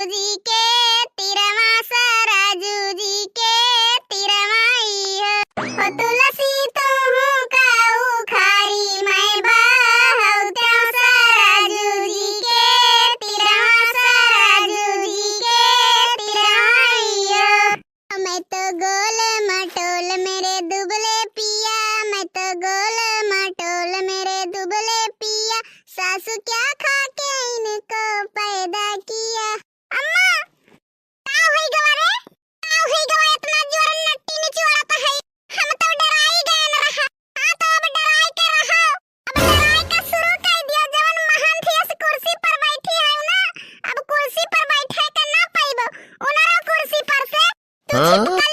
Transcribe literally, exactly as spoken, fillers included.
जी के तिरवा सराजू जी के तिरवा इहो। हो तुलसी तुहू का उखारी मैं बहउत्याउँ सराजू जी के तिरवा सराजू जी के तिरवा इहो। मैं तो गोल मटोल मेरे दुबले पिया, मैं तो गोल मटोल मेरे दुबले पिया, सासू क्या खा के इनको पैदा किया। अम्मा, का होई गवा रे? का होई गवा, इतना जोर नट्टी निचोड़त है? हम तो डराई गए न रहा। हाँ, तो अब डराई के रहो। अब डराई के शुरू कर दियो। जवन महंत यस कुर्सी पर बैठी है ना, अब कुर्सी पर बैठे के ना पाइबो। उनरो कुर्सी पर से तू हाँ? छिटका